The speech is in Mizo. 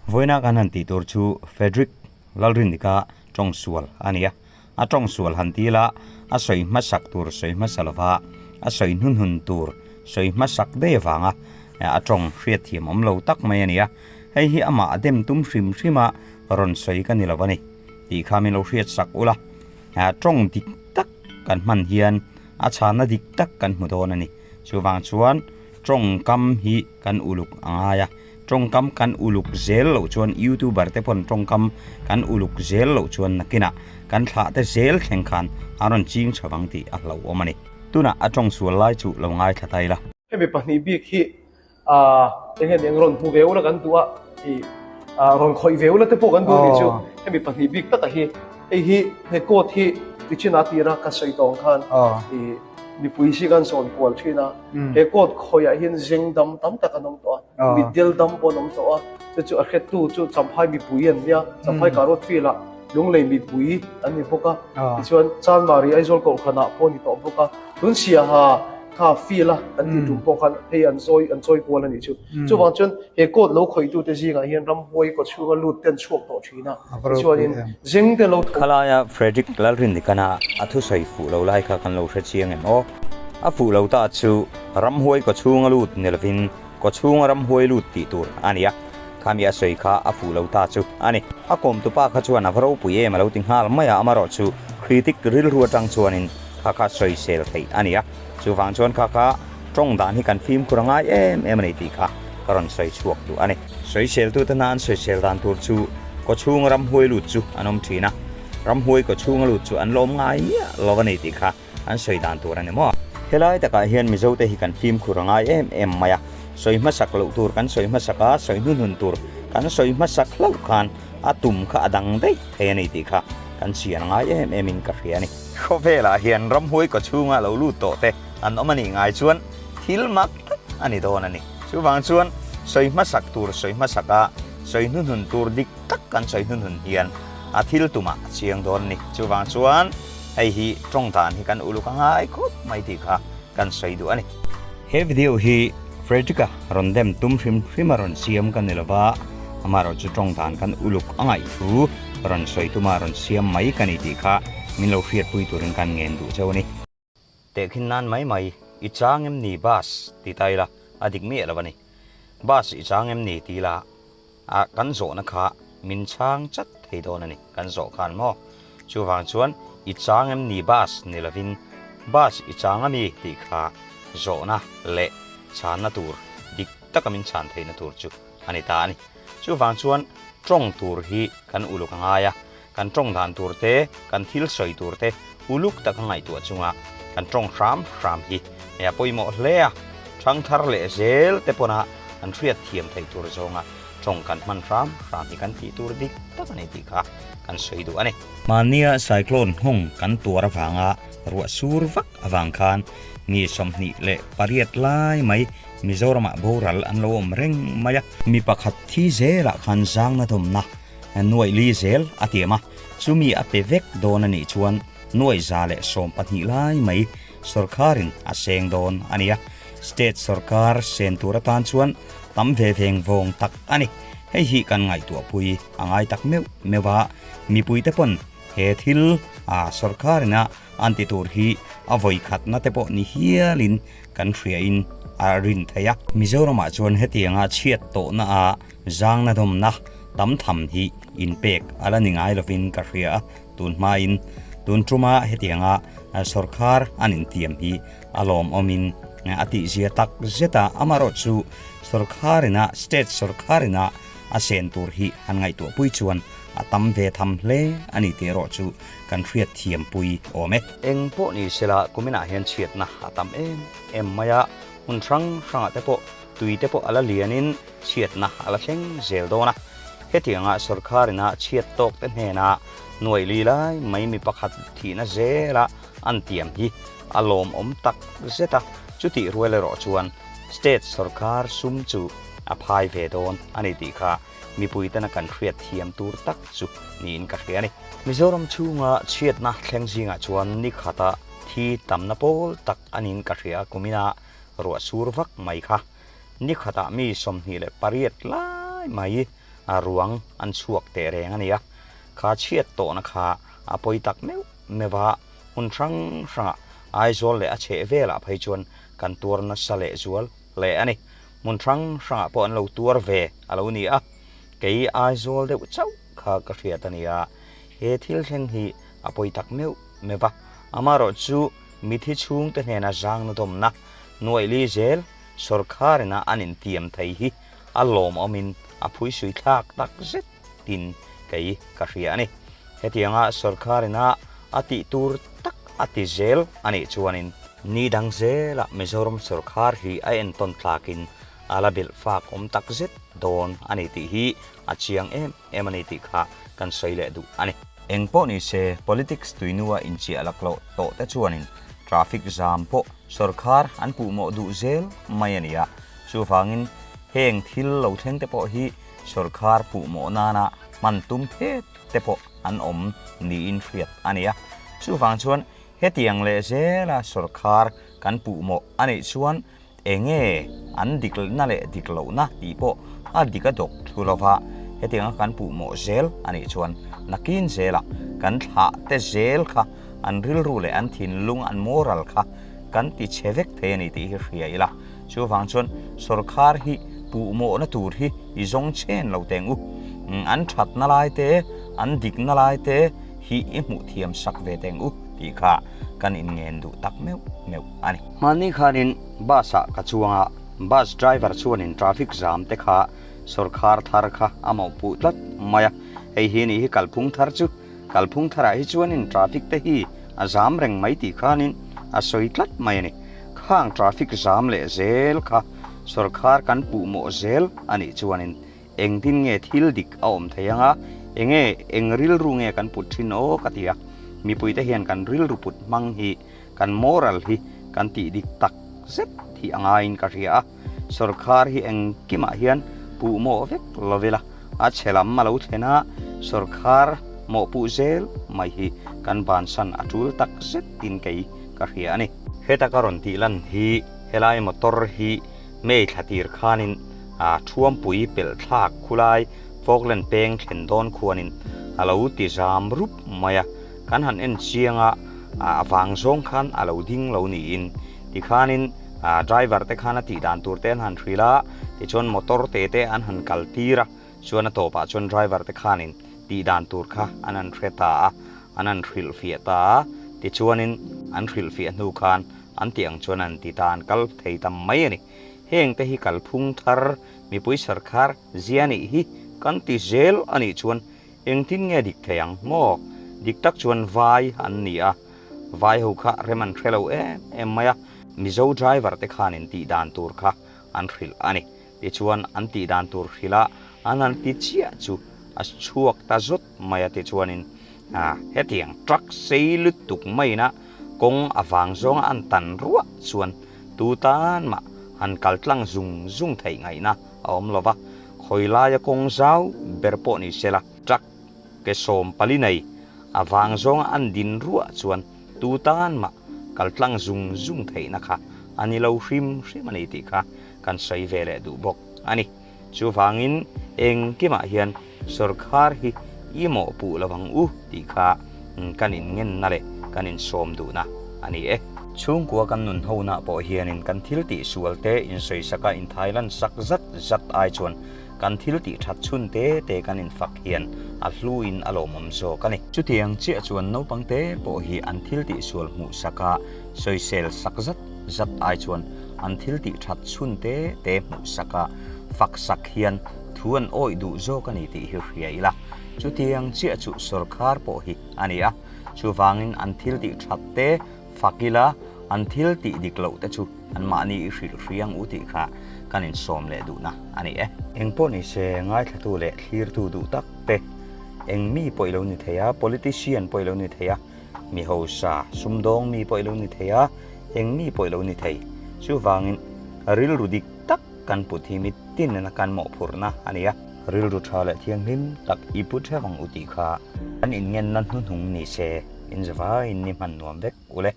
Vawiina kan han tih tur chu Frederick Lalrindika tawng sual a ni a. A tawng sual han ti ila a sawi hmasak tur sawi hmasa lova a sawi hnuhnun tur sawi hmasak daih avanga a tawng hriatthiam awm lo tak mai a ni a. Hei hi amah a dem tum hrim hrim a rawn sawi ka ni lo a ni tih kha min lo hriat sak ula. Tawng dik tak kan hman hian a chhanna dik tak kan hmu dawn a ni. Chuvang chuan tawngkam hi kan uluk a ngai a. Tawngkam kan uluk zel loh chuan youtuber te pawn tawngkam kan uluk zel loh chuan nakinah kan thlah te zel thleng khan a rawn ching chho vang tih a hlauhawm a ni. Tunah a tawng sual lai chu lo ngaithla ta ila. Hemi pahnih bik hi aah eng nge eng rawn hmu ve ula kan duh a ih ah rawn khawih ve ula te pawh kan duh a nih chu hemi pahnih bik taka hi hei hi he coat hi tichin a tira ka sawi tawng khan ih mipui hi kan zawn kual thin a he coat khawiah hian zeng dam tam tak an awm tawh a mitdel dam pawh an awm tawh a chu chu a hrettu chu Champhai mipui an nia Champhai Karot field ah Lunglei mipui an ni bawk a tichuan Chanmari Aizawl Kohhranah pawh a ni tawh bawk a tun Siaha kha field a kan tih tum pawh khan hei an zawi an chawi kual a nih chu. Chuvang chuan he coat lo khawih tute zingah hian ramhuai kaw chhunga lut te an chhuak tawh thin a, tichuanin zeng te lo tho. Khalaia Frederick Lalrindikana a thusawi fuh lo lai kha kan lo hre chiang em aw? A fuh lo ta chu ramhuai kaw chhunga lut ni lovin kaw chhunga ramhuai lut tih tur a ni a, khami a sawi kha a fuh lo ta chu a ni. A kawmtupa kha chuan a va ropui em a lo ti nghal mai a, amarawhchu critic rilru atang chuanin kha kha sawisel theih a ni a, chuvang chuan kha kha tawng dan hi kan fimkhur a ngai em em a ni tih kha ka rawn sawi chhuak duh a ni. Sawiseltute hna an sawisel dan tur chu kawchhunga ramhuai lut chu an awm thin a, ramhuai kawchhunga lut chu an la awm ngai miah lo a ni tih kha an sawi dan tur a ni maw? Helai takah hian Mizote hi kan fimkhur a ngai em em mai a, sawi hmasak loh tur kan sawi hmasak a, sawi hnuhnun tur kan sawi hmasak hlauh khan a tum kha a dang daih thei a ni tih kha kan chian a ngai em em in ka hria a ni. Khawvelah hian ramhuai kaw chhunga lo lut tawh te an awm a nih ngai chuan thil mak tak a ni dawn a ni. Chuvang chuan sawi hmasak tur sawi hmasak a, sawi hnuhnun tur dik tak kan sawi hnuhnun hian a thil tumah a chiang dawn a ni. Chuvang chuan hei hi tawng dan hi kan uluk a ngai khawp mai tih kha kan sawi duh a ni. He video hi Frederick-a rawn dem tum hrim hrim a rawn siam ka ni lova, amaherawhchu tawng dan kan uluk a ngaih thu rawn sawi tuma rawn siam mai ka ni tih kha min lo hriatpui turin kan ngen duh cheu a ni. Tehkhin nan mai mai, I chang em ni bus? ti ta ila, a dik miah lo a ni. Bus i chang em ni ti ila, a kan zawhna kha min chhang chat thei dawn a ni, kan zawh khan maw? Chuvang chuan i chang em ni bus ni lovin bus i chang a mi tih kha zawhna leh chhanna tur dik taka min chhan theihna tur chu a ni ta a ni. Chuvang chuan tawng tur hi kan uluk a ngai a, kan tawng dan tur te, kan thil sawi tur te uluk taka ngaihtuah chunga kan tawng hram hram hi a pawimawh hle a, thangthar leh zel te pawna an hriat thiam theih tur zawnga tawng kan hman hram hram hi kan tih tur dik tak a ni tih kha kan sawi duh a ni. Mahnia cyclone nghawng kan tuar avanga ruah sur vak avang khan mi 28 lai mai Mizoramah boral an lo awm reng mai a. Mi pakhat thi zelah khan zangna dawmna nuaih li zel a tiam a, chumi a pe vek dawn a nih chuan nuaih 112 lai mai sawrkharin a seng dawn a ni a. State sawrkar sen tur atan chuan tam ve veng vawng tak a ni. Hei hi kan ngaihtuahpui a ngai tak meuh meuh a, mipuite pawn he thil a sawrkharina an ti tur hi a vawi khatna te pawh ni hialin kan hriain a rin thei a. Mizoramah chuan hetianga chhiat tawhna a zangna dawmna tam tham hi inpek a la ni ngai lovin ka hria a, tun hmain tun tuma hetianga sawrkar an intiam hi a lawmawmin a tihzia tak zet a, amaherawh chu sawrkarina state sawrkarina a sen tur hi han ngaihtuahpui chuan a tam ve tham hle a ni tih erawh chu kan hriat thiampui awm e. Eng pawh ni sela kuminah hian chhiatna a tam em em mai a, hmun hrang hrangah te pawh tui te pawh a la lianin chhiatna a la thleng zel dawn a. Hetianga sawrkarina chhiat tawk te hnena nuaih li lai mai mi pakhat thihna zela an tiam hi a lawmawm tak zet a, chutih rual erawh chuan state sawrkar sum chu a phai ve dawn a ni tih kha mipui tena kan hriat thiam tur tak chu niin ka hria a ni. Mizoram chhunga chhiatna thleng zingah chuan ni khata thi tamna pawl tak a niin ka hria a, kumina ruah sur vak mai kha ni khatah mi 28 lai mai. Ruang an chhuak teh reng a nia. Kha chhiat tawhna kha a pawi tak meuh meuh a, hmun hrang hrangah Aizawl leh a chheh velah phei chuan kan tuar nasa leh zual hle a ni. Hmun hrang hrangah pawh an lo tuar ve a lo ni a, kei Aizawl deuh chauh kha ka hriat a nia. He thil thleng hi a pawi tak meuh meuh a, amaherawh chu mithi chhungte hnena zangna dawmna nuaih li zel sawrkharina an intiam thei hi a lawmawmin a phuisui thlak tak zet tin kei ka hria a ni. Hetianga sawrkharina a tih tur tak a ti zel a nih chuanin ni dang zela Mizoram sawrkhar hi a entawn tlakin a la belh fak awm tak zet dawn a ni tih hi a chiang em em a ni tih kha kan sawi leh duh a ni. Eng pawh ni se politics tuinua inchiah laklawh tawh te chuanin traffic jam pawh sawrkhar an puhmawh duh zel mai a ni a. Chuvangin heng thil lo thleng te pawh hi sawrkhar puhmawh nana hman tum phet te pawh an awm niin hriat a ni a. Chuvang chuan hetiang leh zela sawrkhar kan puhmawh a nih chuan enge an dikna leh dik lohna tih pawh a dik a dawk thlu lova, hetianga kan puhmawh zel a nih chuan nakin zelah kan thlah te zel kha an rilru leh an thinlung an moral kha kan ti chhe vek thei a ni tih hi hria ila. Chuvang chuan sawrkhar hi puhmawhna tur hi i zawng chen lo teng u. An thatna lai te, an dikna lai te hi i hmuh thiam sak ve teng u tih kha kan inngen duh tak meuh meuh a ni. Hmanni khanin bus ah ka chuang a, bus driver chuanin traffic jam te kha sawrkhar thar kha a mawhpuh tlat mai a, hei hi nih hi kalphung thar chu. Kalphung tharah hi chuanin traffic te hi a zam reng mai tih khanin a sawi tlat mai a ni. Khang traffic zam leh zel kha sawrkhar kan puhmawh zel a nih chuanin engtin nge thil dik a awm thei anga, enge eng rilru nge kan put thin aw ka ti a. Mipuite hian kan rilru put hmang hi kan moral hi kan tih dik tak zet hi a ngaiin ka hria a. Sawrkhar hi engkimah hian puhmawh vek lo ila, a chhe lam a lo thlen a, sawrkhar mawhpuh zel mai hi kan bansan a tul tak zetin kei ka hria a ni. Heta ka rawn tih lan hi helai motor hi May thla tir khanin Thuampui pelh thlak khulai Falkland peng thlen dawn khuanin a lo ti zam rup mai a, kan han en chiang a, a vang zawng khan a lo ding lo niin tikhanin driver te khan a tih dan tur te an han hrilh a, tichuan motor te te an han kal tir a, chuan a tawpah chuan driver te khanin tih dan tur kha an han hre ta a, an han hrilhfiah ta a, tichuanin an hrilhfiah hnu khan an tih ang chuan an ti ta, an kal thei ta mai a ni. Heng te hi kalphung thar mipui sarkhar zia nih hi kan ti zel a nih chuan Engtin nge dik thei ang maw? Dik tak chuan vai an ni a, vai ho kha rem an hre lo em em mai a, Mizo driver te khanin tih dan tur kha an hrilh a ni. Tichuan an tih dan tur hrilh a, an han ti chiah chu a chhuak ta zawt mai a tichuanin hetiang truck sei lutuk maiin a kawng a vang zawnga an tan ruah chuan tu tan mah han kal tlang zung zung theih ngaihna a awm lo va, khawi laia kawng zau ber pawh ni sela, truck ke 40 nei a vang zawnga an din ruah chuan tu tan mah kal tlang zung zung theihna kha a ni lo hrim hrim a ni tih kha kan sawi ve leh duh bawk a ni. Chuvangin engkimah hian sawrkhar hi i mawhpuh lo ang u tih kha kan inngenna leh kan insawm duhna a ni e. Chhungkua kan nun hona pawh hianin kan thil tih sual te insawisaka inthailan sak zat zat ai chuan kan thil tih that chhun te te kan infak hian a hluin a lawmawm zawk a ni. Chutiang chiah chuan naupang te pawh hi an thil tih sual hmuh saka sawisel sak zat zat ai chuan an thil tih that chhun te te hmuh saka fak sak hian thu an awih duh zawk a ni tih hi hria ila. Chutiang chiah chu sawrkhar pawh hi a ni a. Chuvangin an thil tih that te fak ila, an thil tih dik loh te chu anmahni i hrilh hriang u tih kha kan insawm leh duhna a ni e. Eng pawh ni se, ngaithlatu leh thlirtu duh tak te, eng mi pawh i lo ni thei a, politician pawh i lo ni thei a, mi hausa, sumdawng mi pawh i lo ni thei a, eng mi pawh i lo ni thei. Chuvangin rilru dik tak kan put hi mitin nena kan mawhphurhna a ni a. Rilru tha leh thianghlim tak i pu theuh ang u tih kha kan inngenna hnuhnung ni se, inzavaiin ni hman nuam vek u le.